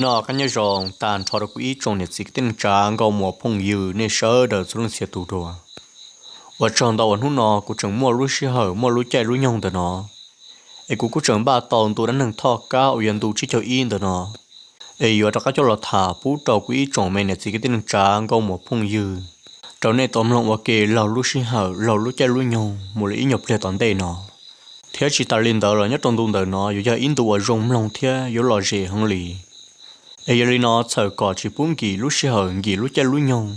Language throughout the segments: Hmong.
Nyob zoo tag nrho rau kuv ib tsoom niam txiv kwv tij neej tsa nkauj muam phooj ywg nej sawv daws txhua leej txhia tus dua. Ua tsaug ntau uas hnub no kuv tseem muaj lub sij hawm muaj lub caij lub nyoog ntawm no, es kuv kuj tseem npaj tau ntu dab neeg thoj kab uas yog ntu tsib caug ib ntawm no, es yuav rov qab coj los tham pub rau kuv ib tsoom me niam txiv kwv tij neej tsa nkauj muam phooj ywg, rau nej tau mloog ua ke laug lub sij hawm laug lub caij lub nyoog mus li ib nyuag pliag tom ntej no. Thiab tsis tas li ntawd los nyob rau ntu ntawm no yuav yog ib ntu uas zoo mloog thiab yuav lom zem heev li. Es yog li no txhawm kom tsis pub nkim lub sij hawm nkim lub caij lub nyoog,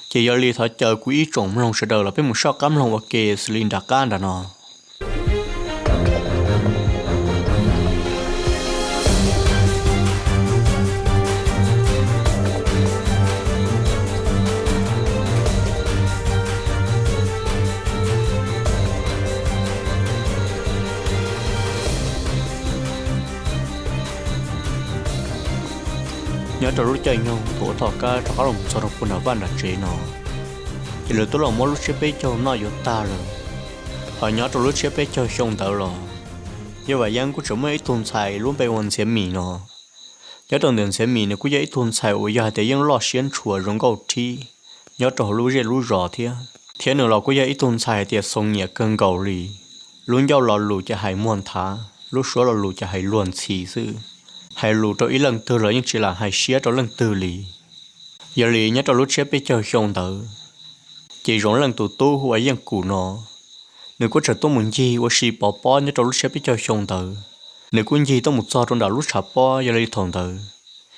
ces yog li thov caw kuv ib tsoom mloog sawv daws los peb mus soj qab mloog ua ke xws li nram qab nram no. Nyob rau lub caij nyoog thaum ua thoj kab rov qab los txog rau puag nram vaj nram tsev no, ces lawv twb los muab lub tsiab peb caug noj yuav tag lawm. Hos nyob rau lub tsiab peb caug xyoo ntawd los, Yaj Vam Yeeb kuj tseem muaj ib tug ntxhais lub npe ua Ntxhiav Mim no. Nyob rau ntawm Ntxhiav Mim nws kuj yog ib tug ntxhais uas yog hais tias yeej loj siab ntshua zoo nkauj thib nyob rau hauv lub zej lub zos thiab, thiab nws los kuj yog ib tug ntxhais hais tias xoo nyiam kawg nkaus li. Lub ncauj lo lus ces hais muag nthav, lub suab lo lus ces hais luag ntxhi xwb. Hais lus rau ib leej twg los yeej tsis lam hais siab rau leej twg li. Yog li nyob rau lub tsiab peb caug xyoo ntawd, ces Zoov Leej tus tub hu ua Yeej Kum no, nws kuj tseem tuaj mus ncig ua si pov pob nyob rau lub tsiab peb caug xyoo ntawd. Nws kuj ncig tuaj mus txog rau nram lub tshav pob, yog li thaum ntawd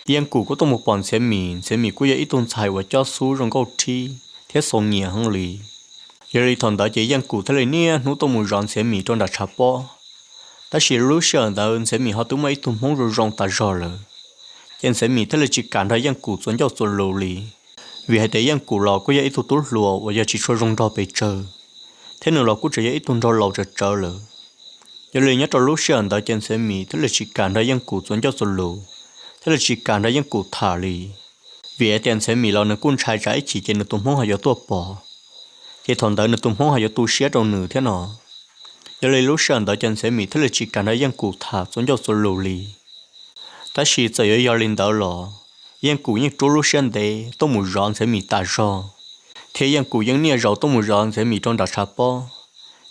Yeej Kum kuj tuaj mus pom Ntxhiav Mim. Ntxhiav Mim kuj yog ib tug ntxhais uas cob xub zoo nkauj thib thiab xoo nyiam heev li. Yog li thaum ntawd ces Yeej Kum thiaj li niaj hnub tuaj mus zov Ntxhiav Mim rau nram tshav pob. Tab sis lub sij hawm ntawd Ntxhiav Mim ho twb muaj ib tug hmoob zoo zoo tas zog lawm, ces Ntxhiav Mim thiaj li tsis kam nrog Yeej Kum txuas ncauj txuas lus li. Vim hais tias Yeej Kum los kuj yog ib tug tub hluas uas yog tsis tshua zoo nrog pes tsawg, thiab nws los kuj tseem yog ib tug nraug laus tsawv tsawv lawm. Yog li nyob rau lub sij hawm ntawd ces Ntxhiav Mim thiaj li tsis kam nrog Yeej Kum txuas ncauj txuas lus, thiaj li tsis kam nrog Yeej Kum tham li. Vim hais tias Ntxhiav Mim los nws kuj ntshai tsam ib chim ces nws tus hmoob ho yuav tuaj pom, ces thaum ntawd nws tus hmoob ho yuav tu siab rau nws thiab no. Yog li lub sij hawm ntawd ces Ntxhiav Mim thiaj li tsis kam nrog Yeej Kum tham txuas ncauj txuas lus li. Tab sis txawm yuav yog li ntawd los, Yeej Kum yeej rub lub siab ntev tuaj mus zov Ntxhiav Mim tas zog, thiab Yeej Kum yeej niaj zaus tuaj mus zov Ntxhiav Mim rau nram tshav pob.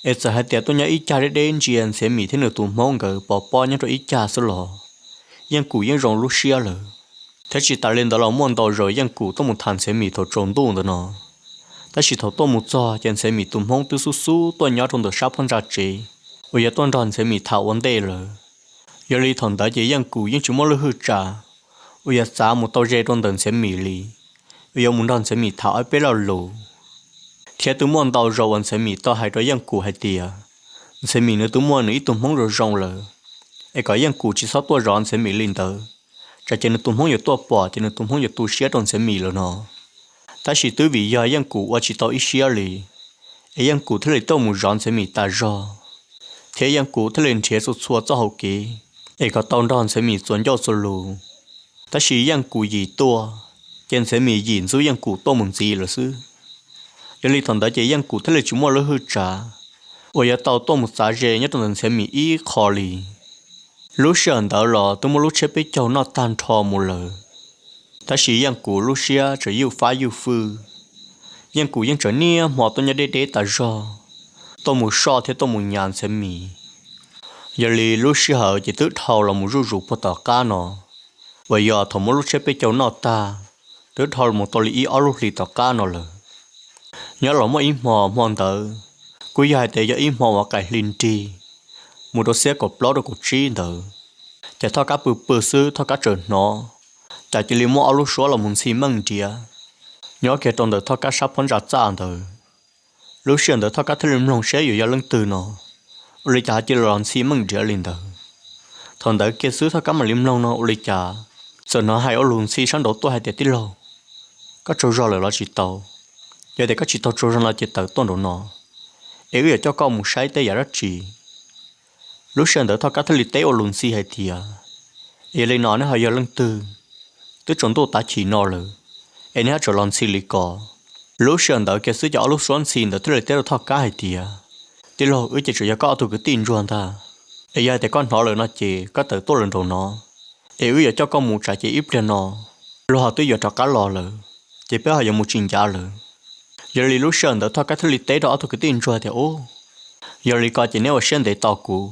Es txawm hais tias tuaj nyob ib cag deb deb ntsia Ntxhiav Mim thiab nws tus hmoob nkawd pov pob nyob rau ib cag xwb los, Yeej Kum yeej zoo lub siab lawm. Thiab tsis tas li ntawd los muaj ntau zaus Yeej Kum tuaj mus tham Ntxhiav Mim thaum tsaus ntuj ntawd no, tab sis thaum tuaj mus txog ces Ntxhiav Mim tus hmoob twb xub xub tuaj nyob rau ntawm sab phab ntsa tsev uas yog tuaj nrog Ntxhiav Mim tham ua ntej lawm. Yog li thaum ntawd ces Yeej Kum yeej tsis muaj lub hwj tsam uas yog txav mus tau ze rau ntawm Ntxhiav Mim li, uas yuav mus nrog Ntxhiav Mim tham ob peb lo lus. Thiab twb muaj ntau zaus uas Ntxhiav Mim tau hais rau Yeej Kum hais tias, Ntxhiav Mim nws twb muaj nws ib tug hmoob zoo zoo lawm, es kom Yeej Kum tsis txhob tuaj zov Ntxhiav Mim li ntawd, tsam ces nws tus hmoob yuav tuaj pom ces nws tus hmoob yuav tu siab rau Ntxhiav Mim lawm no. Tab sis twb vim yog Yeej Kum ua tsis tau ib siab li, es Yeej Kum thiaj li tuaj mus zov Ntxhiav Mim tas zog, thiab Yeej Kum thiaj li nrhiav txhua txhua txoj hau kev es kom tau nrog Ntxhiav Mim txuas ncauj txuas lus. Tab sis Yeej Kum yim tuaj, ces Ntxhiav Mim yim ntxub Yeej Kum tuaj mus ntxiv lawm xwb. Yog li thaum ntawd ces Yeej Kum thiaj li tsis muaj lub hwj tsam uas yuav tau tuaj mus txav ze nyob rau ntawm Ntxhiav Mim ib qho li. Lub sij hawm ntawd los twb muab lub tsiab peb caug noj tag nrho mus lawm, tab sis Yeej Kum lub siab tseem ywj fab ywj fwj. Yeej Kum yeej tseem niaj hmo tuaj nyob deb deb tas zog, tuaj mus soj thiab tuaj mus nyas Ntxhiav Mim. Yog li lub sij hawm ces twb dhau los mus zuj zus puag tom qab no, uas yog thaum muab lub tsiab peb caug noj tag, twb dhau los mus tau li ib ob lub hlis tom qab no lawm. Nyob los muaj ib hmo, hmo ntawd kuj yog hais tias yog ib hmo uas qaim hli nrig, mus rau xiab kaum plaub rau kaum tsib ntawd, ces Thoj Kab pw pw xwb Thoj Kab tseem hnov cas cia li muaj ob lub suab los mus ntxhi meej nriav nyob kiag rau ntawm Thoj Kab sab phab ntsa txaj ntawd. Lub sij hawm ntawd Thoj Kab thiaj li mloog saib yuav yog leej twg no, ua li cas cia li los ntxhi meej nriav li ntawd. Thaum ntawd kiag xwb Thoj Kab mam li mloog no ua li cas txawm hnov hais ua lus ntxhi sab nraud tuaj hais tias, Tij laug, koj tsaug zog lawm los tsis tau? Yog tias koj tsis tau tsaug zog no ces tawm tuaj nraum no, es wb yuav coj koj mus saib tej yam dab tsi. Lub sij hawm ntawd Thoj Kab thiaj li teb ua lus ntxhi hais tias, Yog li no neb ho yog leej twg? Twb tsaus ntuj tav chim no lawm, es neb ho tseem los ntxhi li ko. Lub sij hawm ntawd kiag xwb ces ob lub suab ntxhi ntawd thiaj li teb rau Thoj Kab hais tias, Tij laug, wb ces tseem yog koj ob tug kwv tij ntsuag ntag, es yog hais tias koj hnov lawm no ces koj tawm tuaj lawm nraum no, es wb yuav coj koj mus tsam ces ib pliag no luag ho twb yuav rov qab los lawm, ces peb ho yuav mus tsis ncav lawm. Yog li lub sij hawm ntawd Thoj Kab thiaj li teb rau ob tug kwv tij ntsuag tias, Ub, yog li ko ces neb ua siab ntev tos kuv,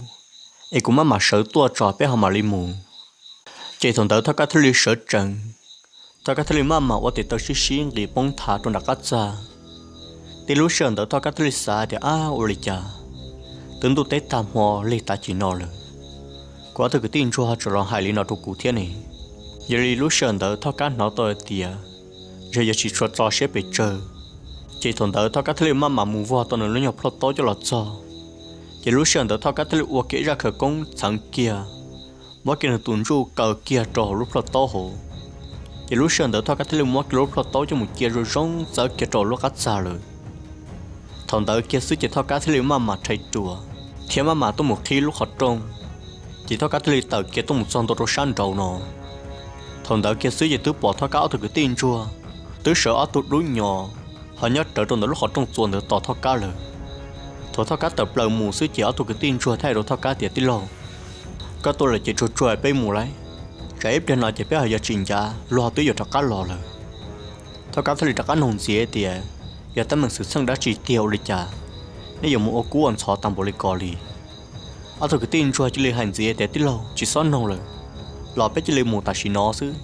es kuv maj mam sawv tuaj tso peb ho mam li mus. Ces thaum ntawd Thoj Kab thiaj li sawv tsees, Thoj Kab thiaj li maj mam ua tes taw sib sib nqis poob thav rau nram qab txag. Tib lub sij hawm ntawd Thoj Kab thiaj li xav tias, Ab, ua li cas twb ntuj teb tag hmo lig tav cim no lawm, kuv ob tug kwv tij ntsuag ho tseem los hais li no rau kuv thiab ne? Yog li lub sij hawm ntawd Thoj Kab hnov tau hais tias ntshe yuav tsis tshua txo siab pes tsawg, ces thaum ntawd Thoj Kab thiaj li maj mam mus vog tau nws lub nyuag plhuaj taub coj los txog. Ces lub sij hawm ntawd Thoj Kab thiaj li ua kiag zaj khawv koob txheev kiag, muab kiag nws tus ntsuj kaw kiag rau hauv lub plhuaj taub hauv. Ces lub sij hawm ntawd Thoj Kab thiaj li muab kiag lub plhuaj taub coj mus cia zoo zoo txawb kiag rau lub qab txag lawm. Thaum ntawd kiag xwb ces Thoj Kab thiaj li maj mam rhais ruas thiab maj mam tuaj mus qhib lub qhov rooj. Ces Thoj Kab thiaj li tawm kiag tuaj mus txog ntua rau sab nraud no. Thaum ntawd kiag xwb ces twb pom Thoj Kab ob tug kwv tij ntsuag twb sawv ob tug dub nyos ho nyob rawv rau ntawm lub qhov rooj txuas ntawd tos Thoj Kab lawm. Thaum Thoj Kab tawm plaws mus xwb ces ob tug kwv tij ntsuag thiaj hais rau Thoj Kab tias, Tij laug, koj tuaj lawm ces tsuag tsuag peb mus lauj, tsam ib pliag no ces peb ho yuav tsis ncav luag ho twb yuav rov qab los lawm. Thoj Kab thiaj li rov qab noog ntxiv tias, Yog teeb meem xwm txheej dab tsi tiag ua li cas nej yuav mus ua kub ua ntxhov tag npaum li ko li? Ob tug kwv tij ntsuag cia li hais ntxiv tias, Tij laug, tsis txhob noog lawm, los peb cia li mus tam sim no xwb.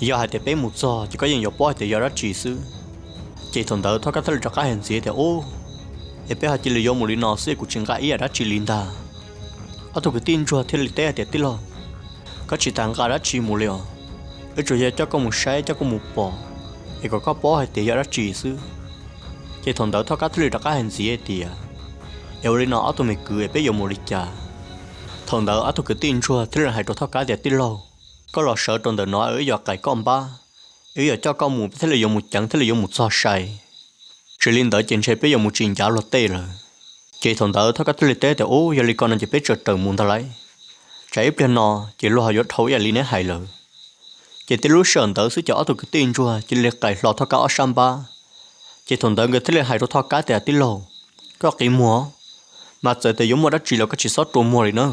Yog hais tias peb mus txog ces koj yeej yuav paub hais tias yog dab tsi xwb. Ces thaum ntawd Thoj Kab thiaj li rov qab hais ntxiv tias, Ub, es peb ho cia li yuav mus li no xwb es kuv tsis nqa ib yam dab tsi li ntag. Ob tug kwv tij ntsuag thiaj li teb hais tias, Tij laug, koj tsis tas nqa dab tsi mus li os, wb tsuas yog coj koj mus saib coj koj mus pom, es kom koj paub hais tias yog dab tsi xwb. Ces thaum ntawd Thoj Kab thiaj li rov qab hais ntxiv hais tias, Es ua li no ob tug me kwv, es peb yuav mus li cas? Thaum ntawd ob tug kwv tij ntsuag thiaj li hais rau Thoj Kab tias, Tij laug, koj los sawv rau ntawm no es wb yuav qais koj npab, wb yuav coj koj mus peb thiaj li yuav mus ceev thiaj li yuav mus txog sai. Tsis li ntawd ces ntshe peb yuav mus tsis ncav luag tej lawm. Ces thaum ntawd Thoj Kab thiaj li teb tias, Ub, yog li ko no ces peb tsawm rawm mus ntag lauj, tsam ib pliag no ces luag ho yuav dhau ib yam li neb hais lawm. Ces tib lub sij hawm ntawd xwb ces ob tug kwv tij ntsuag cia li qais hlo Thoj Kab ob sab npab. Ces thaum ntawd nkawd thiaj li hais rau Thoj Kab tias, Tij laug, koj qiv muag, mas txawm tias yuav muaj dab tsi los koj tsis txhob rua muag li na.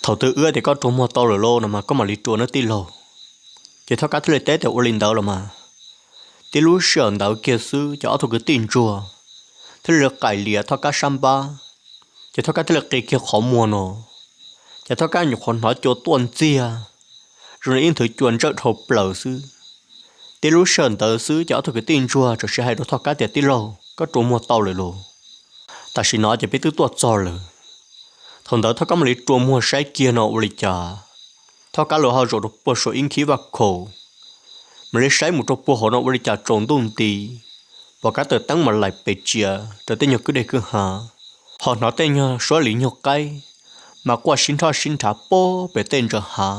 Thaum twg wb tias koj rua muag tau lawm lauj no mas koj mam li rua nawb tij laug. Ces Thoj Kab thiaj li teb tias, Ua li ntawd los mas. Tib lub sij hawm ntawd kiag xwb ces ob tug kwv tij ntsuag thiaj li qais lias Thoj Kab sab npab. Ces Thoj Kab thiaj li qi kiag qhov muag no, ces Thoj Kab nyuam qhuav hnov cua tuaj ntxiag, zoo li ib nthwv cua ntsawj dhau plaws xwb. Tib lub sij hawm ntawd xwb ces ob tug kwv tij ntsuag txawm sis hais rau Thoj Kab tias, Tij laug, koj rua muag tau lawm los? Tam sim no ces peb twb tuaj txog lawm. Thaum ntawd Thoj Kab mam li rua muag saib kiag no ua li cas Thoj Kab lawv ho zaum rau puag saum ib nkhib vaj khaum. Mam li saib mus rau puag hauv no ua li cas tsaus ntuj nti, pom kab taws teeb mas laim pes tsias rau tej nyuag kwj deg kwj ha, ho hnov tej nyuag suab lis nyuag qaib mas quaj sib nrhoj sib nrhav puag pem tej ntsa hav.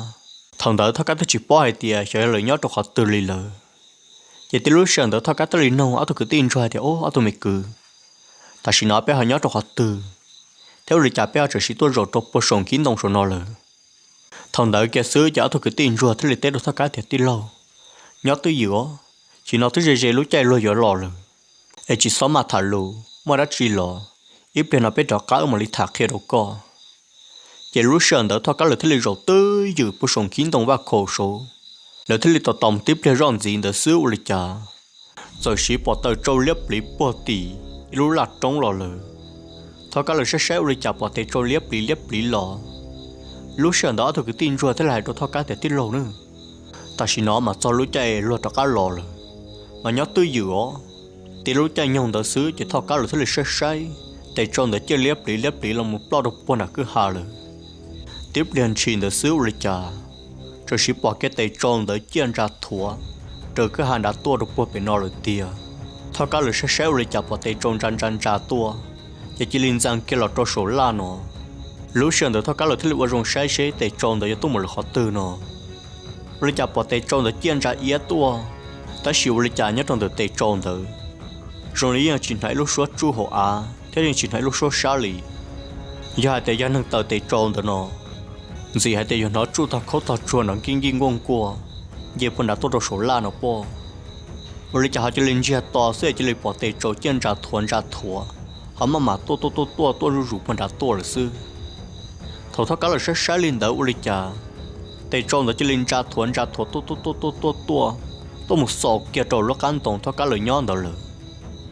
Thaum ntawd Thoj Kab twb tsis paub hais tias xyov yog lawv nyob rau qhov twg li lawm. Ces tib lub sij hawm ntawd Thoj Kab thiaj li noog ob tug kwv tij ntsuag hais tias, Ub, ob tug me kwv, tam sim no peb ho nyob rau qhov twg, thiab ua li cas peb ho txawm sis tuaj zaum rau puag saum nkhib ntoo saum no lawm? Thaum ntawd kiag xwb ces ob tug kwv tij ntsuag thiaj li teb rau Thoj Kab tias, Tij laug, nyob twj ywm os, sim no twb ze ze lub caij luag yuav los lawm, es tsis txhob maj tham lus, muaj dab tsi los ib pliag no peb rov qab wb mam li tham qhia rau koj. Ces lub sij hawm ntawd Thoj Kab lawv thiaj li zaum twj ywm puag saum nkhib ntoo vaj khaum saud. Lawv thiaj li tos tos mus tib pliag zoj ntxiv ntawd xwb ua li cas txawm sis pom taws tsau liab pliv puag tim ib lub laj roob los lawm. Thoj Kab lawv saib saib ua li cas pom tes tsau liab pliv liab pliv los. Lub sij hawm ntawd ob tug kwv tij ntsuag thiaj li hais rau Thoj Kab tias, Tij laug na, tam sim no mas txog lub caij luag rov qab los lawm, mas nyob twj ywm os. Tib lub caij nyoog ntawd xwb ces Thoj Kab lawv thiaj li saib saib tes tsau ntawd ciaj liab pliv liab pliv los mus ploj rau puag nram kwj ha lawm. Tib pliag ntshis ntawd xwb ua li cas txawm sis pom kiag tes tsau ntawd ciaj ntsa thuav raws kwj ha nrad tuaj rau puag pem no lawm tiag. Thoj Kab lawv saib saib ua li cas pom tes tsau ntsa ntsa ntsa tuaj, ces cia li ntxeev kiag los rau saum laj no. Lub sij hawm ntawd Thoj Kab lawv thiaj li ua zoo saib seb tes tsau ntawd yuav tuaj mus lawm qhov twg no. Ua li cas pom tes tsau ntawd ciaj ntsa iab tuaj, tab sis ua li cas nyob rau ntawm tes tsau ntawd zoo li yeej tsis hnov ib lub suab tsuj hauv av thiab yeej tsis hnov ib lub suab sab li. Yog hais tias yog neeg taws tes tsau ntawd no, ntxim hais tias yuav hnov tsuj tog khaub tog tsuag nrov nkij nkij nkuaj nkuaj nce puag nrad tuaj rau saum laj no pob. Ua li cas ho cia li ntsiag to xwb cia li pom tes tsau ciaj ntsa thuav ntsa thuav, ho maj mam tuaj tuaj tuaj tuaj tuaj zuj zus puag nrad tuaj lawm xwb. Thaum Thoj Kab lawv saib saib li ntawd ua li cas Tes tsau ntawd cia li ntsa thuav ntsa thuav tuaj tuaj tuaj tuaj tuaj tuaj, tuaj mus xaus kiag rau lub qab ntoo Thoj Kab lawv nyob ntawd lawm.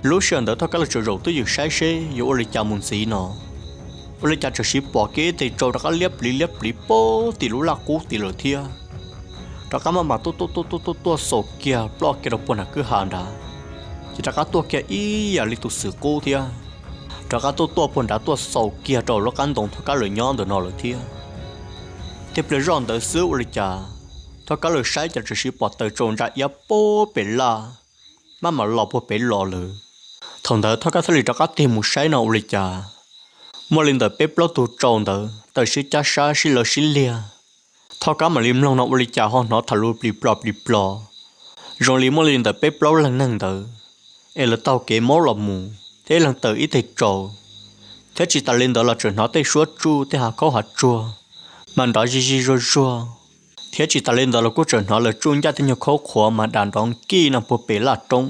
Lub sij hawm ntawd Thoj Kab lawv tseem zaum twj ywm saib seb yuav ua li cas mus ntxiv no, ua li cas tseem siv pom kiag ib tes tsau rov qab liab pliv liab pliv pem tim lub laj qub tid lawm thiab. Rov qab maj mam tuaj tuaj tuaj tuaj tuaj tuaj xaus kiag ploj kiag rau puag nram kwj ha nrad, ces rov qab tuaj kiag ib yam li tus xwm qub thiab. Rov qab tuaj tuaj puag nrad tuaj xaus kiag rau lub qab ntoo Thoj Kab lawv nyob ntawm no lawm thiab. Tej pliag zoj ntawd xwb ua li cas Thoj Kab lawv saib cas tseem siv pom taws tsau ntsa iab pem laj, maj mam los puag pem los lawm. Thaum ntawd Thoj Kab thiaj li rov qab tig mus saib no ua li cas muaj li ntawm peb plaub tug tsau ntawd taws sib cab sab sib lawv sib liag. Thoj Kab mam li mloog no ua li cas ho hnov tham lus plis plos plis plos, zoo li muaj li ntawm peb plaub leeg neeg ntawd es lawv taug kev maub los mus thiab ib leeg taws ib teg tsau, thiab tsis tas li ntawd los tseem hnov tej suab tsuj tej hav khaub hav tsuag mas nrov zig zig zuag zuag, thiab tsis tas li ntawd los kuj tseem hnov lawv tsuj ncaj tej nyuag khaub qhuav mas dam nrov nkij no puag pem laj roob.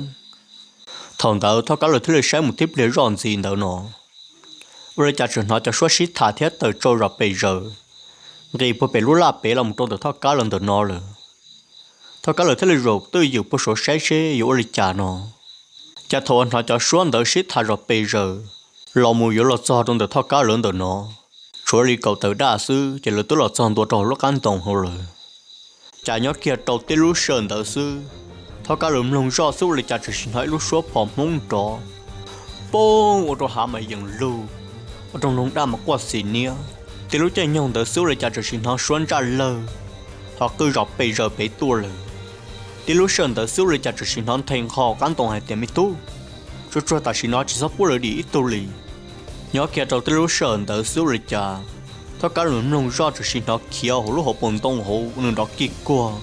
Thaum ntawd Thoj Kab lawv thiaj li saib mus tib pliag zoj ntxiv ntawd no, ua li cas tseem hnov cov suab sib tham thiab taws tsau zom pes zaws nqis puag pem lub laj pem los mus rau ntawm Thoj Kab lawv ntawm no lawm. Thoj Kab lawv thiaj li zaum twj ywm puag saud saib seb yuav ua li cas no. Cas thaum uas hnov cov suab ntawd sib tham zom pes zaws los mus yuav los txog rau ntawm Thoj Kab lawv ntawm no, tshuav li kaum tawm daj xwb ces lawv twb los txog ntua rau hauv lub qab ntoo hauv lawm. Cas nyob kiag rau tib lub sij hawm ntawd xwb, Thoj Kab lawv mloog zoj xwb ua li cas tseem sim hnov ib lub suab phom Hmoob nrov poob ua rau hav mas yeem lug, ua rau noog daj mas quaj xis niab. Tib lub caij nyoog ntawd xwb ua li cas tseem sim hnov suab ntsaj lawg ho qw zom pes zaws pem tuaj lawm. Tib lub sij hawm ntawd xwb ua li cas tseem sim hnov nthe nqho qab ntoo hais tias, Me tub, tsuag tsuag tam sim no tsis txhob pub lawv dim ib tug li. Nyob kiag rau tib lub sij hawm ntawd xwb ua li cas Thoj Kab lawv mloog zoj tseem sim hnov khiav hauv lub hauv paus ntoo hauv nws nrov kig kuag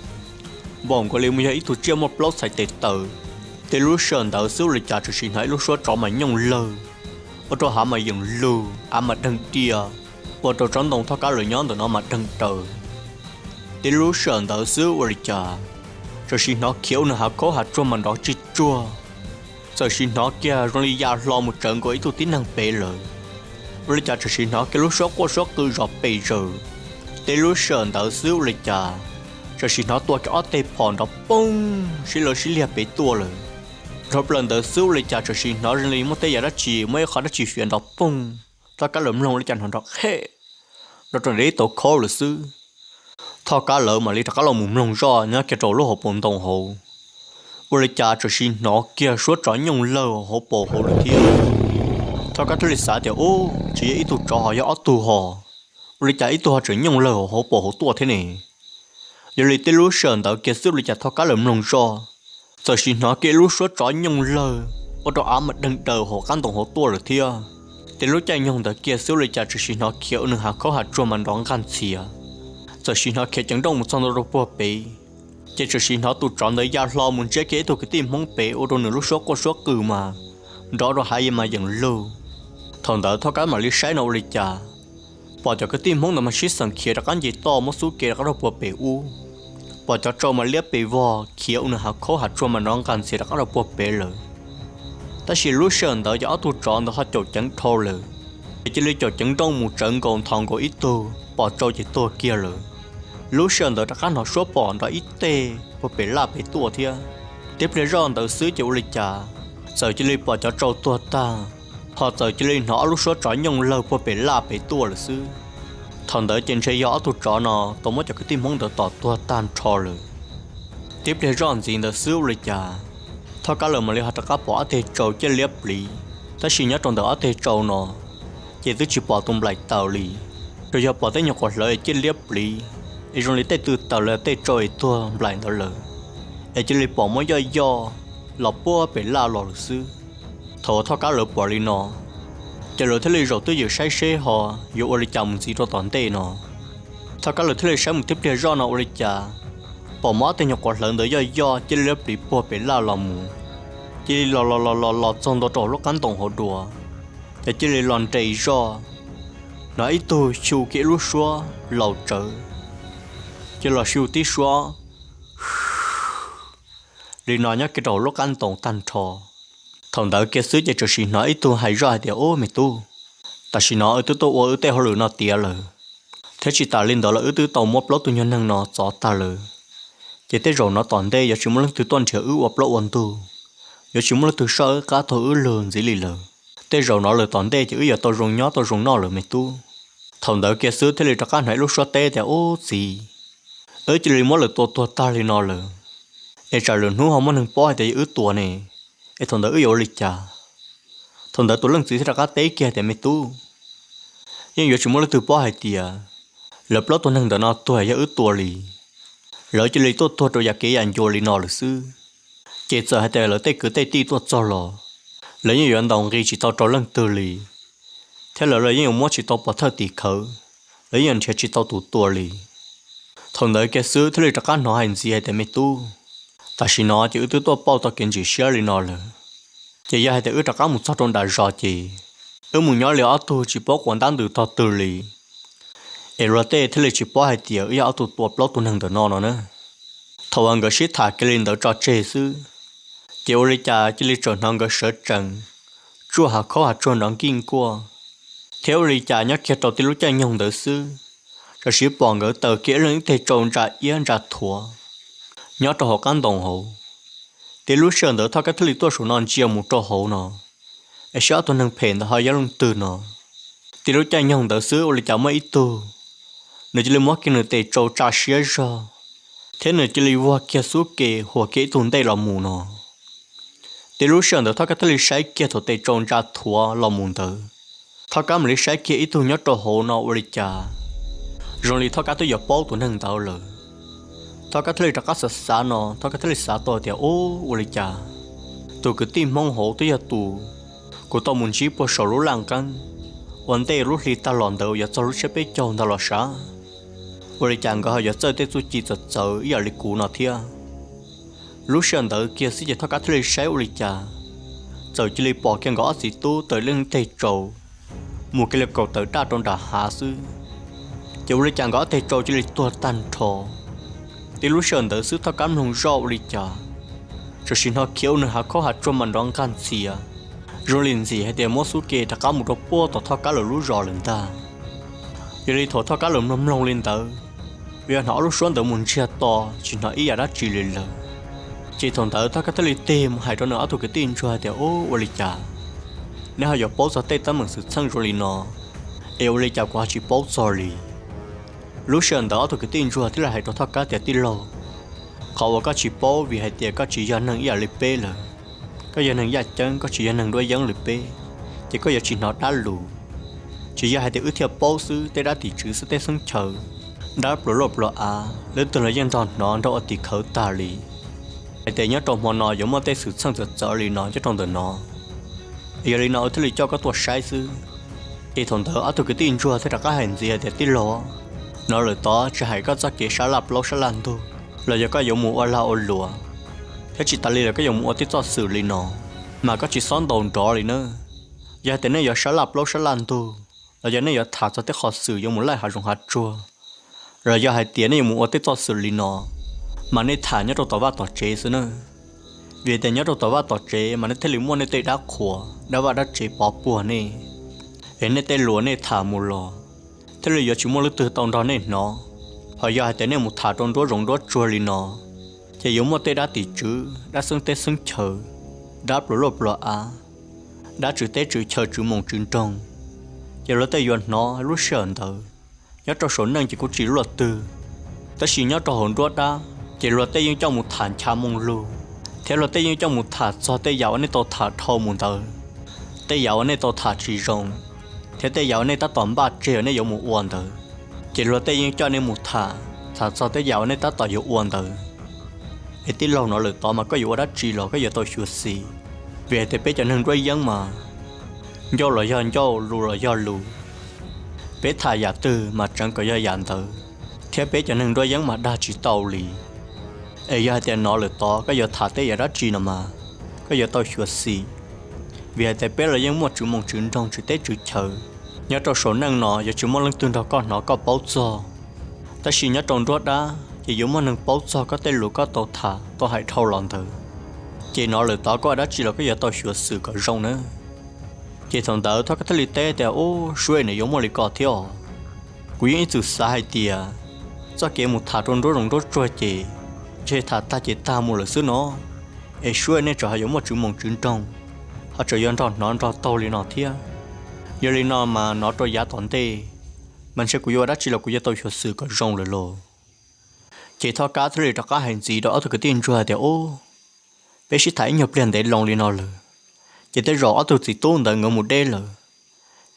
npaum nkaus li muaj yog ib tug tsiaj muaj plaub txhais tes taws. Tib lub sij hawm ntawd xwb ua li cas tseem sim hnov ib lub suab tsov mas nyooj lawg, ua rau hav mas yeem lug, av mas deeg diaj, ua rau tsob ntoo Thoj Kab lawv nyob ntawm no mas deeg daws. Tib lub sij hawm ntawd xwb ua li cas tseem sim hnov khiav ua nws hav khaub hav tsuag mas nrov tsis tsuag, txawm sim hnov kiag zoo li ya hlo mus tsawv nkaus ib tug tib neeg pem lawm. Ua li cas tseem sim hnov kiag lub suab quaj suab qw zom pes zaws. Tib lub sij hawm ntawd xwb ua li cas tseem sim hnov tua kiag ob teg phom nrov poog sib lawv sib liag pem tuaj lawm. Dhau plaws ntawd xwb ua li cas tseem sim hnov zoo li muaj tej yam dab tsi muaj ib qho dab tsi fiav nrov poog. Thoj Kab lawv mloog ua li cas hnov nrov qheb nrov rau nram ib tauv khaub lawm xwb. Thoj Kab lawv mam li rov qab los mus mloog zoj nyob kiag rau lub hauv paus ntoo hauv, ua li cas tseem sim hnov kiag suab tsov nyooj lawg hauv paus hauv lawm thiab. Thoj Kab thiaj li xav tias, Ub, tsis yog ib tug tsov ho yog ob tug ho, ua li cas ib tug ho tseem nyooj lawg hauv paus hauv tuaj thiab ne? Yog li tib lub sij hawm ntawd kiag xwb ua li cas Thoj Kab lawv mloog zoj, txawm sim hnov kiag ib lub suab tsov nyooj lawg ua rau av mas deeg daws hauv qab ntoo hauv tuaj lawm thiab. Tib lub caij nyoog ntawd kiag xwb ua li cas tseem sim hnov khiav ua nws hav khaub hav tsuag mas nrov nqaj ntxhias, txawm sim hnov khiav ceev nrooj mus txog ntua rau puag pem, ces tseem sim hnov tus tsov ntawd ya hlo mus ntsiab kiag ib tug kwv tij Hmoob pem ua rau nws lub suab quaj suab qw mas nrov rau hav mas yeem lug. Thaum ntawd Thoj Kab mam li saib no ua li cas pom cov kwv tij Hmoob ntawd mas sib xeem khiav rov qab nce toj muab xub kev rov qab rau puag pem ub. Pom cov tsau mas liab pes vog khiav ua nws hav khaub hav tsuag mas nrov nqaj ntxhias rov qab rau puag pem lawm. Tab sis lub sij hawm ntawd ces ob tug tsov ntawd ho caum ceev dhau lawm, ces cia li caum ceev nrooj mus tsawv nkaus nthos nkaus ib tug pom tsau ces tuag kiag lawm. Lub sij hawm ntawd rov qab hnov suab phom nrov ib teg puag pem laj pem tuaj thiab. Tib pliag zoj ntawd xwb ces ua li cas txawm cia li pom cov tsau tuag tag, ho txawm cia li hnov ob lub suab tsov nyooj lawg puag pem laj pem tuaj lawm xwb. Thaum ntawd ces ntshe yog ob tug tsov no tau muab cov kwv tij Hmoob ntawd tom tuag tag nrho lawm. Tib pliag zoj ntxiv ntawd xwb ua li cas Thoj Kab lawv mam li ho rov qab pom ob teg tsau ciaj liab pliv, tab sis nyob rau ntawm ob teg tsau no ces twb tsis pom tus nplaim taws li, tsuas yog pom tej nyuag quas hlawv es ciaj liab pliv, es zoo li tej tw taws los tej tsau es tuag nplaim ntawd lawm, es cia li pom muab yoj yoj los puag pem laj los lawm xwb. Thaum uas Thoj Kab lawv pom li no, ces lawv thiaj li zaum twj ywm saib seb ho yuav ua li cas mus ntxiv rau tom ntej no. Thoj Kab lawv thiaj li saib mus tib pliag zoj no ua li cas pom muab ob teg nyuag quas hlawv ntawd yoj yoj ciaj liab pliv puag pem laj los mus, cia li los los los los los txog ntua rau hauv lub qab ntoo hauv dua, ces cia li los nres zoj, hnov ib tug xyu kiag ib lub suab laus tsawv, cia los xyu tib suab li no nyob kiag rau hauv lub qab ntoo tag nrho. Thaum ntawd kiag xwb ces tsuas sim hnov ib tug hais zoj hais tias, Ub, me tub, tam sim no wb twb tuaj ua wb tej hauj lwm no tiav lawm, Thiab tsis tas li ntawd los wb twb tau muab plaub tug nyuag neeg no txov tag lawm. Ces tej zaum no tom ntej yuav tsis muaj leej twg tuaj nrhiav wb ua plaub ua ntug, yuav tsis muaj leej twg soj wb qab taug wb lug ntxiv li lawm. Tej zaum no lawm tom ntej ces wb yuav tau zoo nyob tau zoo noj lawm me tub. Thaum ntawd kiag xwb thiaj li rov qab hnov ib lub suab teb tias, Ub txiv, wb cia li muab lawv tua tuag tag li no lawm, es tsam lwm hnub ho muaj neeg paub hais tias yog wb tua ne, es thaum ntawd wb yuav ua li cas? Thaum ntawd tus leej txiv thiaj rov qab teb kiag tias, Me tub, yeej yuav tsis muaj leej twg paub hais tias lawv plaub tug neeg ntawm no tuag yog wb tua li. Lawv cia li tuaj tuag rau yam kev yam ncua li no lawm xwb. Ces txawm hais tias lawv tej kwv tej tij tuaj txog los, lawv yeej yuav ntaus nqi tsis tau rau leej twg li, thiab lawv los yeej yuav muab tsis tau pov thawj tim khawv, lawv yeej yuav nrhiav tsis tau tus tua li. Thaum ntawd kiag xwb thiaj li rov qab hnov hais ntxiv hais tias, Me tub, tam sim no ces wb twb tuaj pauj tau kev ntsim siab li no lawm, ces yog hais tias wb rov qab mus txog rau nram zos ces wb mus nyob li ob tug tsis paub quav ntab ntws tog twg li, es luag tej thiaj li tsis paub hais tias wb yog ob tug tua plaub tug neeg ntawm no no na. Thaum uas nkawd sib tham kiag li ntawd tso tseg xwb, ces ua li cas cia li tseem hnov nkawd sawv tsees tsuaj hav khaub hav tsuag nrov nkij nkuaj, thiab ua li cas nyob kiag rau tib lub caij nyoog ntawd xwb, tam sim pom nkawd taws kiag ib leeg ib teg tsau ntsa iab ntsa thuav nyob rau hauv qab ntoo hauv. Tib lub sij hawm ntawd Thoj Kab thiaj li tuaj saum no ntsia mus rau hauv no, es saib ob tug neeg phem ntawd ho yog leej twg no. Tib lub caij nyoog ntawd xwb ua li cas muaj ib tug, nws cia li muab kiag nws tes tsau tsa siab zog, thiab nws cia li vag kiag xub ke huas kiag ib tug ntej los mus no. Tib lub sij hawm ntawd Thoj Kab thiaj li saib kiag thaum tes tsau ntsa thuav los mus ntawd, Thoj Kab mam li saib kiag ib tug nyob rau hauv no ua li cas zoo li Thoj Kab twb yuav paub tus neeg ntawd lawm. Thoj Kab thiaj li rov qab xav xav no, Thoj Kab thiaj li xav tau tias, Ub, ua li cas tus kwv tij Hmoob hauv twb yog tus kuv tau mus ntsib puag saum lub laj nqeeb ua ntej lub hli tag los ntawd yuav txog lub tsiab peb caug ntag los sav? Ua li cas nkawd ho yuav txawj tej txuj ci txawv txawv ib yam li kuv no thiab? Lub sij hawm ntawd kiag xwb ces Thoj Kab thiaj li saib ua li cas, txawm cia li pom kiag nkawd ob txiv tub taws leej teg tsau mus kiag li kaum tawm daj rau nram hav xwb, ces ua li cas nkawd ob teg tsau cia li tuag tag nrho. Tib lub sij hawm ntawd xwb Thoj Kab mloog zoj ua li cas, tam sim hnov khiav ua nws hav khaub hav tsuag mas nrov nqaj ntxias, zoo li ntxim hais tias muab xub ke rov qab mus rau puag tom Thoj Kab lawv lub zos lawm ntag. Yog li thaum Thoj Kab lawv mloog mloog li ntawd, uas yog hnov ob lub suab ntawd mus ntsiag to, tsis hnov ib yam dab tsi li lawm. Ces thaum ntawd Thoj Kab thiaj li tig mus hais rau nws ob tug kwv tij ntsuag tias, Ub, ua li cas neb ho yuav paub txog tej teeb meem xwm txheej zoo li no, es ua li cas kuv ho tsis paub txog li? Lub sij hawm ntawd ob tug kwv tij ntsuag thiaj li hais rau Thoj Kab tias, Tij laug, qhov uas koj tsis paub vim hais tias koj tsis yog neeg ib yam li peb lawm. Koj yog neeg yaj ceeb, koj tsis yog neeg nruab yeeb li peb, ces koj yuav tsis hnov dab lus. Tsis yog hais tias wb thiaj paub xwb, tej dab tim tswv xwb, tej xeeb chaw, dab pluas luaj pluas av, leej twg los yeej nrog hnov nrog ua tim khawv tag li, hais tias nyob rau hmo no yuav muaj tej xwm txheej txawv txawv li no nyob rau ntawm no. Yog li no wb thiaj li coj koj tuaj saib xwb. Ces thaum ntawd ob tug kwv tij ntsuag thiaj rov qab hais ntxiv hais tias, Tij laug, no lawm tod tsis hais koj txoj kev sab laj plaub sab laj ntug los yog koj yuav mus ua lag ua luam, thiab tsis tas li los koj yuav mus ua tej txoj xwm li no, mas koj tsis txhob ntaus nrov li nawb. Yog hais tias nej yuav sab laj plaub sab laj ntug los yog nej yuav tham txog tej qhov xwm yuav mus laij hav zoov hav tsuag, los yog hais tias nej yuav mus ua tej txoj xwm li no, mas nej tham nyob rau tom vaj tom tsev xwb nawb. Vim tias nyob rau tom vaj tom tsev mas nej thiaj li muaj nej tej dab qhuas dab vaj dab tsev pov puag nej, es nej tej lus nej tham mus los thiaj li yuav tsis muaj leej twg tau nrog nej hnov. Ho yog hais tias nej mus tham rau nruab zoov nruab tsuag li no, ces yuav muaj tej dab tim tswv, dab xeeb teb xeeb chaw, dab pluas luaj pluas av, dab tswv teb tswv chaw tswv moos tswv nroog, ces luag tej yuav hnov. Lub sij hawm ntawd nyob rau saum neej ces kuj tsis luaj twg, tab sis nyob rau hauv nruab dab ces luag tej yeej coj mus tham ncha moo lug, thiab luag tej yeej coj mus tham txog tej yam uas nej tau tham dhau mus ntawd, tej yam uas nej tau tham tsis zoo, thiab tej yam uas nej tab tom npaj tseg uas nej yuav mus ua ntawd, ces luag tej yeej coj nej mus tham, tham txog tej yam uas nej tab tom yuav ua ntawd. Es tij laug, no lawm tod mas koj yuav ua dab tsi los koj yuav tau xyuam xim, vim hais tias peb cov neeg nruab yeeb mas ncauj los yog ncauj, lus los yog lus, peb tham yam twg mas tseev kom yog yam ntawd, thiab peb cov neeg nruab yeeb mas dag tsis tau li. Es yog hais tias no lawm tod koj yuav tham tej yam dab tsi no mas koj yuav tau xyuam xim, vim hais tias peb los yeej muaj tswv moos tswv nroog tswv teb tswv chaw. Nyob rau saum neej no yuav tsis muaj leej twg nrog koj hnov koj paub txog, tab sis nyob rau nruab dab ces yuav muaj neeg paub txog koj tej lus koj tau tham tau hais dhau los ntawd. Ces no lawm tod koj ua dab tsi los koj yuav tau xyuam xim kom zoo nawb. Ces thaum ntawd Thoj Kab thiaj li teb tias, Ub, sub, nws yuav muaj li ko thiab os. Kuv yeej ib txwm xav hais tias txoj kev mus tham rau nruab zoov nruab tsuag ces ntshe tham tag ces tag mus lawm xwb no, es suab nej tseem ho yuav muaj tswv moos tswv nroog, ho tseem yuav nrog hnov nrog taug li no thiab. Yog li no mas hnov rau yav tom ntej mas ntshe kuv yuav ua dab tsi los kuv yuav tau xyuam xim kom zoo lawm lauj. Ces Thoj Kab thiaj li rov qab hais ntxiv rau ob tug kwv tij ntsuag tias, Ub, peb sib tham ib nyuag pliag ntev loo li no lawm, ces tej zaum ob tug txiv tub ntawd nkawd mus deb lawm.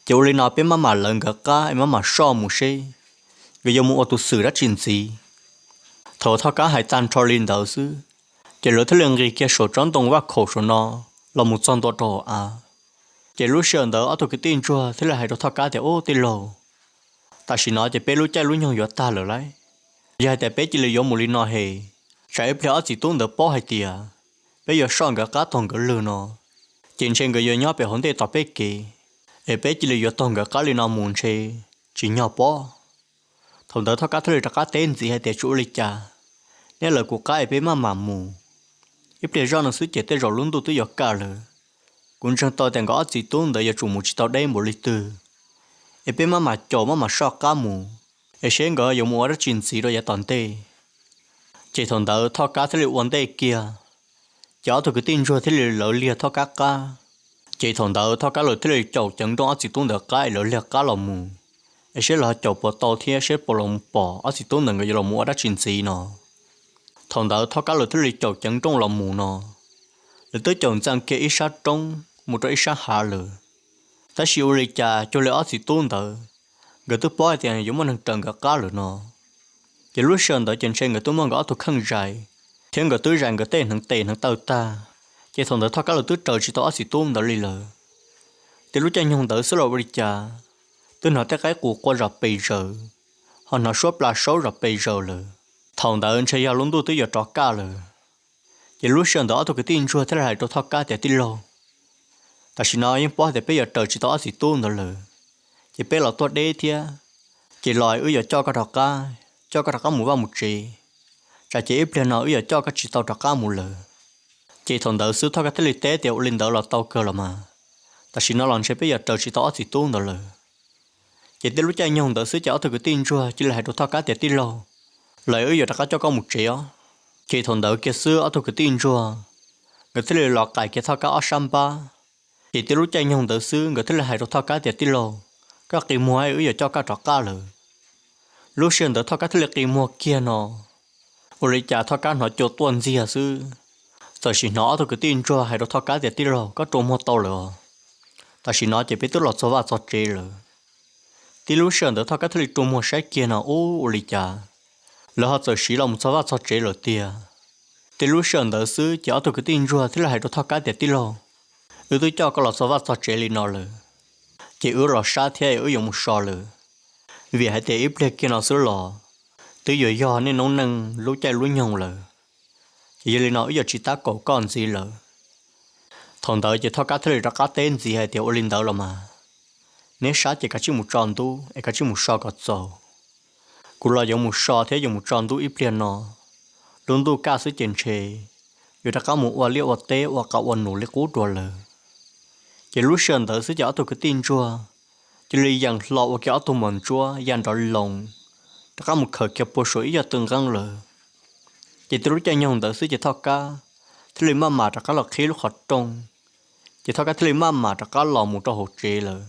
Ces ua li no peb maj mam lawv nkawd qab es maj mam soj mus seb nkawd yuav mus ua tus xwm dab tsi ntxiv. Thaum Thoj Kab hais tag nrho li ntawd xwb, ces lawv thiaj li nqis kiag saum tsob ntoo vaj khaum saum no los mus txog ntua rau hauv av. Ces lub sij hawm ntawd ob tug kwv tij ntsuag thiaj li hais rau Thoj Kab tias, Ub tij laug, tam sim no ces peb lub caij lub nyoog yuav tag lawm lauj. Yog hais tias peb cia li yuav mus li no es tsam ib pliag ob txiv tub ntawd paub hais tias peb yuav soj nkawd qab taug nkawd lwg no, ces ntshe nkawd yuav nyob pem hauv ntej tos peb kev, es peb cia li yuav taug nkawd qab li no mus ntshe tsis nyog pob. Thaum ntawd Thoj Kab thiaj li rov qab teb ntxiv hais tias, Tsis ua li cas, neb lawv kuv qab es peb maj mam mus. Ib pliag zoj no xwb ces tej zaum lub ntuj twb yuav kaj lawm. Kuv ntseeg tau tias nkawd ob txiv tub ntawd yuav tsum mus tsis tau deb npaum li twg, es peb maj mam caum maj mam soj qab mus, es seb nkawd yuav mus ua dab tsi ntxiv rau yav tom ntej. Ces thaum ntawd Thoj Kab thiaj li ua ntej kiag, ces ob tug kwv tij ntsuag thiaj li lawv liag Thoj Kab qab. Ces thaum ntawd Thoj Kab lawv thiaj li caum ceev nrooj ob txiv tub ntawd qab es lawv liag qab los mus, es seb lawv ho caum puas tau thiab seb puas los pom ob txiv tub ntawd nkawd yuav los mus ua dab tsi ntxiv no. Thaum ntawd Thoj Kab lawv thiaj li caum ceev nrooj los mus no, lawv twb caum ntxeev kiag ib sab roob mus rau ib sab hav lawm. Tab sis ua li cas cuag li ob txiv tub ntawd, nkawd twb paub hais tias yuav muaj neeg raws nkawd qab lawm no. Ces lub sij hawm ntawd ces ntshe nkawd twb muab nkawd ob tug kheej zais thiab nkawd twb zais nkawd tej hneev tes hneev taw tag, ces thaum ntawd Thoj Kab lawv twb raws tsis tau ob txiv tub ntawd li lawm. Ces lub caij nyoog ntawd xwb los ua li cas, twb hnov tej qaib qus qua zom pes zaws, ho hnov suab pla saub zom pes zaws lawm. Thaum ntawd ntshe yog lub ntuj twb yuav rov kaj lawm. Ces lub sij hawm ntawd ob tug kwv tij ntsuag thiaj li hais rau Thoj Kab tias, Tij laug, tam sim no yeej paub tias peb yuav raws tsis tau ob txiv tub ntawd lawm, ces peb los tuaj deb thiab, ces los wb yuav coj koj rov qab, coj koj rov qab mus vaj mus tsev, tsam ces ib pliag no wb yuav coj koj tsis tau rov qab mus lawm. Ces thaum ntawd xwb Thoj Kab thiaj li teb tias, Ua li ntawd los tau kawg los mas, tam sim no los ntshe peb yuav raws tsis tau ob txiv tub ntawd lawm. Ces tej lub caij nyoog ntawd xwb ces ob tug kwv tij ntsuag cia li hais rau Thoj Kab tias, Tij laug, los wb yuav rov qab coj koj mus tsev os. Ces thaum ntawd kiag xwb ob tug kwv tij ntsuag nkawd thiaj li los qais kiag Thoj Kab ob sab npab. Ces tej lub caij nyoog ntawd xwb nkawd thiaj li hais rau Thoj Kab tias, Tij laug, koj qi muag es wb yuav coj koj rov qab lawm. Lub sij hawm ntawd Thoj Kab thiaj li qi muag kiag no, ua li cas Thoj Kab hnov cua tuaj ntxiag xwb. Txawm sim hnov ob tug kwv tij ntsuag hais rau Thoj Kab tias, Tij laug, koj rua muag tau lawm os, tam sim no ces peb twb los txog vaj txog tsev lawm. Tib lub sij hawm ntawd Thoj Kab thiaj li rua muag saib kiag no, ub, ua li cas lawv ho txawm siv los mus txog vaj txog tsev lawm tiag. Tib lub sij hawm ntawd xwb ces ob tug kwv tij ntsuag thiaj li hais rau Thoj Kab tias, Tij laug, wb twb coj koj los txog vaj txog tsev li no lawm, ces wb los sab thiab wb yuav mus so lawm, vim hais tias ib pliag kiag no xwb los twb yuav yog nej noob neej lub caij lub nyoog lawm. Ces yog li no wb yuav tsis tab kaum koj ntxiv lawm. Thaum ntawd ces Thoj Kab thiaj li rov qab teb ntxiv hais tias, Ua li ntawd los mas, neb sab ces kav tsij mus tso ntub es kav tsij mus so kom txaus. Kuv los yuav mus so thiab yuav mus tso ntub ib pliag no, lub ntuj kaj xwb ces ntshe yuav rov qab mus ua liaj ua teb ua qas ua num li qub dua lawm. Ces lub sij hawm ntawd xwb ces ob tug kwv tij ntsuag cia li yees hlo ua kiag ob tug mos ntsuab ya nrov loos, rov qab mus khawm kiag puag saum ib yog tw nqeeb lawm. Ces tib lub caij nyoog ntawd xwb ces Thoj Kab thiaj li maj mam rov qab los qhib lub qhov rooj, ces Thoj Kab thiaj li maj mam rov qab los mus rau hauv tsev lawm.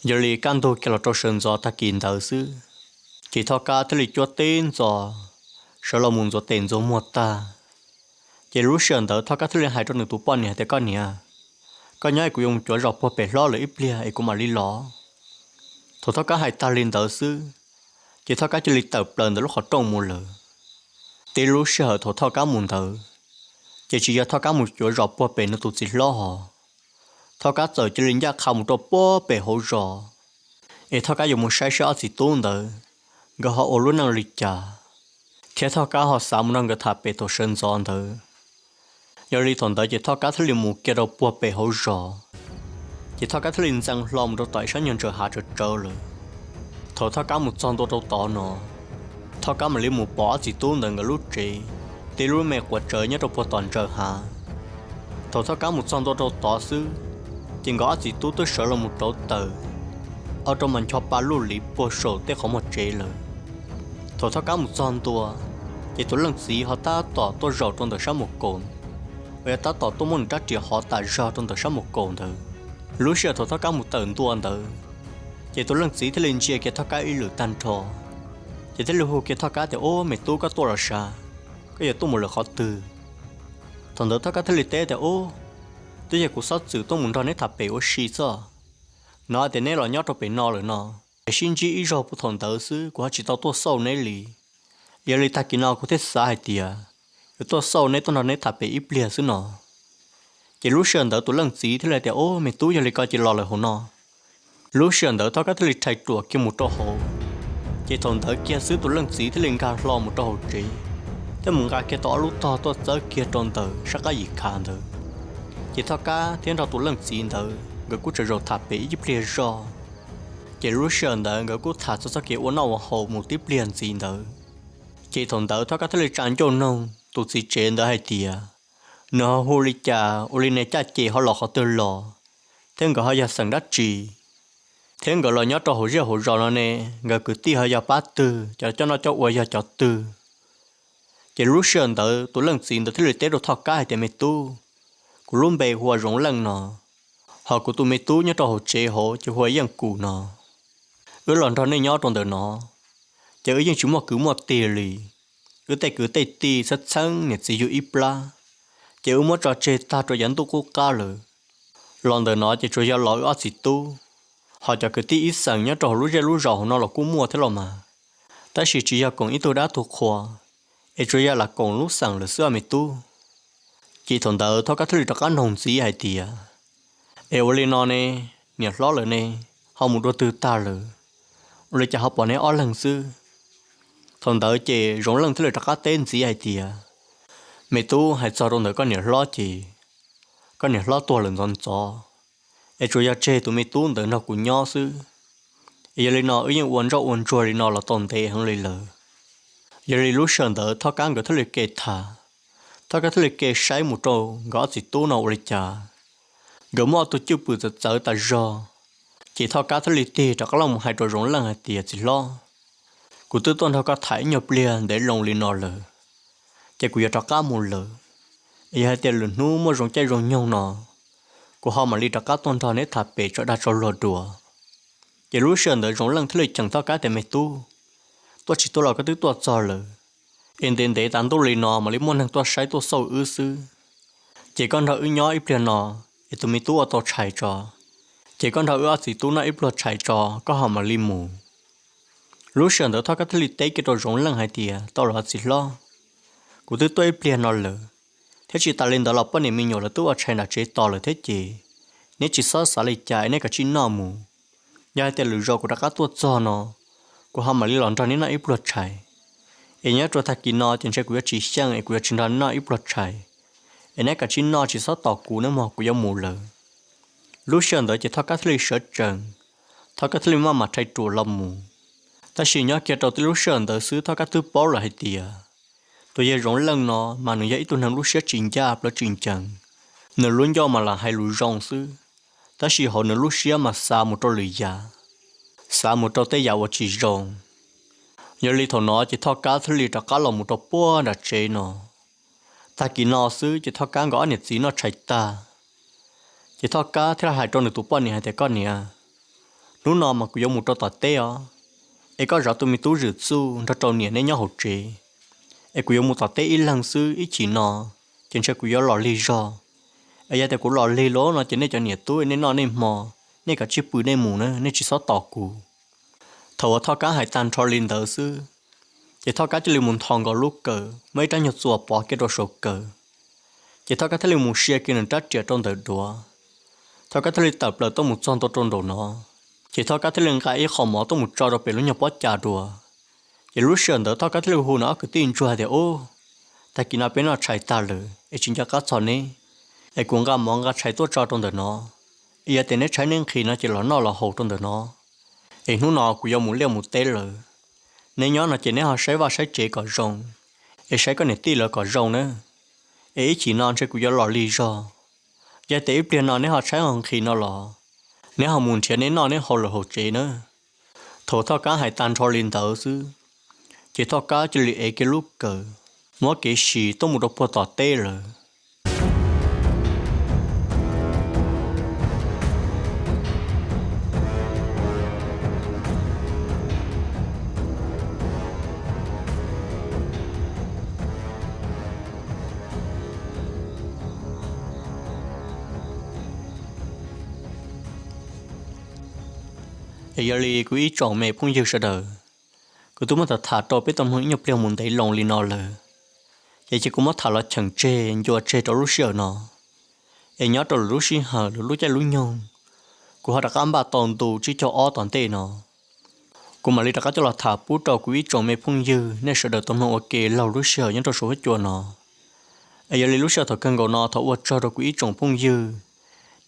Yog li kaj ntug kiag los rau sawv ntxov tag kis ntawd xwb, ces Thoj Kab thiaj li cuab teb ntxov sawv los mus ntxuav tes ntxuav muag tag. Ces lub sij hawm ntawd Thoj Kab thiaj li hais rau nws tus poj niam tias, Koj niam, koj nyob es kuv yuav mus cuav zos puag pem hlob lawv ib pliag es kuv mam li los. Thaum Thoj Kab hais tag li ntawd xwb, ces Thoj Kab cia li tawm plaws ntawm lub qhov rooj mus lawm. Tib lub sij hawm thaum Thoj Kab mus ntawd, ces tsis yog Thoj Kab mus cuav zos puag pem nws tus txiv hlob hos, Thoj Kab txawm cia li ncaj qha mus rau puag pem hauv zos, es Thoj Kab yuav mus saib seb ob txiv tub ntawd nkawd ho ua lub neej li cas, thiab Thoj Kab ho xav mus nrog nkawd tham pem thaum sawv ntxov ntawd. Yog li thaum ntawd ces Thoj Kab thiaj li mus kiag rau puag pem hauv zos, ces Thoj Kab thiaj li ntxeev hlo mus rau tom ib sab nyuag ntsaws hav tsawv tsawv lawm. Thaum Thoj Kab mus txog ntua rau tod no, Thoj Kab mam li mus pom ob txiv tub ntawd nkawd lub tsev, tib lub me quas tsawv nyob rau puag tom ntsaws hav. Thaum Thoj Kab mus txog ntua rau tod xwb, ces nkawd ob txiv tub twb sawv los mus rauv taws. ho rau mas ncho pa luj liv puag saum tej qhov muag tsev lawm. Thaum Thoj Kab mus txog ntua, ces tus leej txiv ho tab tom tuaj zaum rau ntawm sab mus kaum, uas yog tab tom tuaj muab nws rab riam hov tas zog rau ntawm sab mus kaum ntawd. Lub sij hawm thaum Thoj Kab mus tawm ntua ntawd, ces tus leej txiv thiaj li ntsia kiag Thoj Kab ib lwm tag nrho, ces thiaj li hu kiag Thoj Kab tias, Ub, me tub, koj tuaj los sav? Koj yuav tuaj mus lawm qhov twg? Thaum ntawd Thoj Kab thiaj li teb tias, Ub, twb yog kuv xob txwm tuaj mus nrog neb tham pem ua si xwb. Hnov tias neb los nyob rau pem no lawm no, es sib ntsib ib zaug puag thaum ntawd xwb kuv ho tsis tau tuaj xauj neb li. Yog li tag kis no kuv thiaj xav hais tias yuav tuaj xauj neb, tuaj nrog neb tham pem ib pliag xwb no. Ces lub sij hawm ntawd tus leej txiv thiaj li tias, Ub, me tub, yog li ko ces los lawm hauv no. Lub sij hawm ntawd Thoj Kab thiaj li rhais ruam kiag mus rau hauv. Ces thaum ntawd kiag xwb tus leej txiv thiaj li nkag hlo mus rau hauv tsev, thiab mus nqa kiag tau ob lub tog tuaj txawb kiag rau ntawm sab qab yim khav ntawd. Ces Thoj Kab thiab nrog tus leej txiv ntawd nkawd kuj tsaws zaum tham pem ib pliag zog. Ces lub sij hawm ntawd nkawd kuj tham txog txoj kev ua noj ua haus mus tib pliag ntxiv ntawd. Ces thaum ntawd Thoj Kab thiaj li tsa ncauj noog tus txiv tsev ntawd hais tias, nws ho hu li cas, ua li ne caj ces ho los qhov twg los, thiab nkawd ho yog xeem dab tsi, thiab nkawd los nyob rau hauv zej hauv zos no ne, nkawd kwv tij ho yog pab twg, cov coj noj coj ua yog cov twg. Ces lub sij hawm ntawd tus leej txiv ntawd thiaj li teb rau Thoj Kab hais tias, Me tub, kuv lub npe hu ua Zoov Leej no, ho kuv tus me tub nyob rau hauv tsev hauv ces hu ua Yeej Kum no. Wb los nrog nej nyob rau ntawm no, ces wb yeej tsis muaj kwv muaj tij li. Wb tej kwv tej tij txheeb txheeb niam txiv yug ib plab, ces wb muab tso tseg tag rau yav ntuj qub qab lawm. Los ntawm no ces tsuas yog los wb ob txiv tub, ho cov kwv tij ib xeem nyob rau hauv lub zej lub zos hauv no los kuj muaj thiab los mas, tab sis tsis yog koom ib tug dab tug qhua, es tsuas yog lam koom lub xeem lawm xwb os me tub. Ces thaum ntawd Thoj Kab thiaj li rov qab noog ntxiv hais tias, Es ua li no ne, niam hlob lawm ne, ho mus dua twg tag lawm? Ua li cas ho pom neb ob leeg xwb? Thaum ntawd ces Zoov Leej thiaj li rov qab teb ntxiv hais tias, Me tub, hais txog rau ntawm koj niam hlob ces koj niam hlob tuag lawm ntxov ntxov, es tsuas yog tseg tus me tub ntawd nrog kuv nyob xwb. Es yog li no wb yeej ua ntsoj ua ntsuag li no los tau ntev heev li lawm. Yog li lub sij hawm ntawd Thoj Kab nkawd thiaj li ke tham, Thoj Kab thiaj li ke saib mus rau nkawd ob txiv tub no ua li cas, nkawd muaj ob tug cwj pwm txawv txawv tas zog. Ces Thoj Kab thiaj li tig rov qab los mus hais rau Zoov Leej hais tias, Txiv hlob, kuv twb tuaj nrog koj tham ib nyuag pliag ntev loo li no lawm, ces kuv yuav rov qab mus lawm. Es yog hais tias lwm hnub muaj zoo caij zoo nyoog no, kuv ho mam li rov qab tuaj nrog neb tham pem tso dag tso luag dua. Ces lub sij hawm ntawd Zoov Leej thiaj li cheem Thoj Kab tias, Me tub, tuaj tsis tuaj los koj twb tuaj txog lawm, es ntev ntev tas ntuj li no mam li muaj neeg tuaj saib tuaj xauj wb xwb. Ces koj nrog wb nyob ib pliag no, es tus me tub ua tau tshais tso, ces koj nrog wb ob txiv tub noj ib pluag tshais tso, koj ho mam li mus. Lub sij hawm ntawd Thoj Kab thiaj li teb kiag rau Zoov Leej hais tias, Tau los txiv hlob, kuv twb tuaj ib pliag no lawm, thiab tsis tas li ntawd los poj niam me nyuam lawv twb ua tshais nram tsev tos lawm thiab ces, neb tsis txhob xav li cas es neb kav tsij noj mus. Yog hais tias lwm zaus kuv rov qab tuaj txog no, kuv ho mam li los nrog neb noj ib pluag tshais. Es nyob rau tag kis no ces ntshe kuv yuav tsis xyeej es kuv yuav tsis nrog noj ib pluag tshais. Es neb kav tsij noj tsis txhob tos kuv nawb mog, kuv yuav mus lawm. Lub sij hawm ntawd ces Thoj Kab thiaj li sawv tsees, Thoj Kab thiaj li maj mam rhais ruam los mus. Tab sis nyob kiag rau tej lub sij hawm ntawd xwb Thoj Kab twb paub lawm hais tias tus yawg Zoov Leej no mas nws yog ib tug neeg lub siab tsis ncaj plawv tsis ncees. Nws lub ncauj mas lam hais lus zoo xwb, tab sis hauv nws lub siab mas xav mus rau lwm yam, xav mus rau tej yam uas tsis zoo. Yog li thaum no ces Thoj Kab thiaj li rov qab los mus rau puag nram tsev no. Tag kis no xwb ces Thoj Kab nkawd ob niam txiv noj tshais tag, ces Thoj Kab thiaj hais rau nws tus poj niam hais tias, Koj niam, hnub no mas kuv yuav mus rau tom teb os, es koj zov tus me tub Zwm Txuj nrog rau niam neb nyob hauv tsev, es kuv yuav mus tom teb ib leeg xwb, ib chim no ces ntshe kuv yuav los lig zog. Es yog tias kuv los lig lawm no ces nej cov niam tub nej noj nej hmo, nej kav tsij pw nej mus na, nej tsis txhob tos kuv. Thaum uas Thoj Kab hais tag nrho li ntawd xwb, ces Thoj Kab cia li mus nthos nkaus lub kawm, muab ib rab nyuag txuas pov kiag rau saum kawm. Ces Thoj Kab thiaj li mus sia kiag nws rab riam rau ntawm duav. Thoj Kab thiaj li tawm plaws tuaj mus txog ntua rau nraum no, ces Thoj Kab thiaj li nqa ib qho mov tuaj mus tso rau pem lub nyuag pob cas dua. Ces lub sij hawm ntawd Thoj Kab thiaj li hu nws ob kwv tij ntsuag tias, Ub, tag kis no peb noj tshais tag lawm es tsis nco qab txog neb, es kuv nqa mov nqa tshais tuaj tso rau ntawm no. Es yog tias neb tshaib neb nqhis no ces los noj los haus rau ntawm no. Es hnub no kuv yuav mus liaj mus teb lawm. Neb nyob no ces neb ho saib vaj saib tsev kom zoo, es saib koj niam tij lawv kom zoo nawb. Es ib chim no ntshe kuv yuav los lig zog. Yog tias ib pliag no neb ho tshaib ho nqhis no los, Neb ho mus nrhiav neb noj neb haus lawm hauv tsev nawb. Thaum Thoj Kab hais tag nrho li ntawd xwb, ces Thoj Kab cia li ev kiag lub kawm, muab kev sim tuaj mus rau puag tom teb lawm. Es yog li kuv ib tsoom me phooj ywg sawv daws, kuv twb muab tham tham rau peb tau mloog ib nyuag pliag mus ntev loo li no lawm, ces cia kuv muab tham los cheem tseg ncua tseg rau lub sij hawm no. Es nyob rau lwm lub sij hawm lwm lub caij lub nyoog, kuv ho rov qab npaj tau ntu tsib caug ob tom ntej no, kuv mam li rov qab coj los tham pub rau kuv ib tsoom me phooj ywg nej sawv daws tau mloog ua ke laug lub sij hawm nyob rau saum huab cua no. Es yog li lub sij hawm thaum kawg nkaus no thov ua tsaug rau kuv ib tsoom phooj ywg,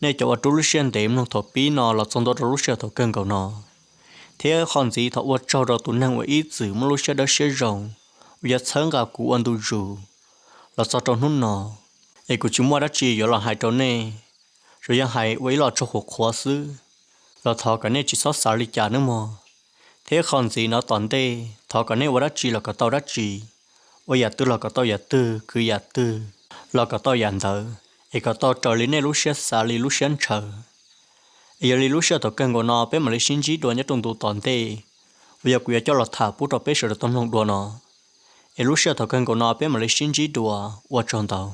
nej cov uas rub lub siab ntev mloog thaum pib no los txog ntua rau lub sij hawm thaum kawg nkaus no, thiab qhov ntxiv thov ua tsaug rau tus neeg uas ib txwm muaj lub siab dawb siab zoo uas yuav txhawb nqa kuv ua ntu zus los txog rau hnub no. Es kuv tsis muaj dab tsi yuav los hais rau nej, tsuas yog hais ua ib los tsaug qhuav qhuav xwb, los thov kom nej tsis txhob xav li cas nawb mog. Thiab qhov ntxiv no tom ntej thov kom nej ua dab tsi los kom tau dab tsi, ua yam twg los kom tau yam twg, khwv yam twg los kom tau yam ntawd, es kom tau raws li nej lub siab xav li lub siab ntshaw. Es yog li lub sij hawm thaum kawg nkaus no peb mam li sib ntsib dua nyob rau ntu tom ntej uas yog kuv yuav coj los tham pub rau peb sawv daws tau mloog dua no. Es lub sij hawm thaum kawg nkaus no peb mam li sib ntsib dua, ua tsaug ntau.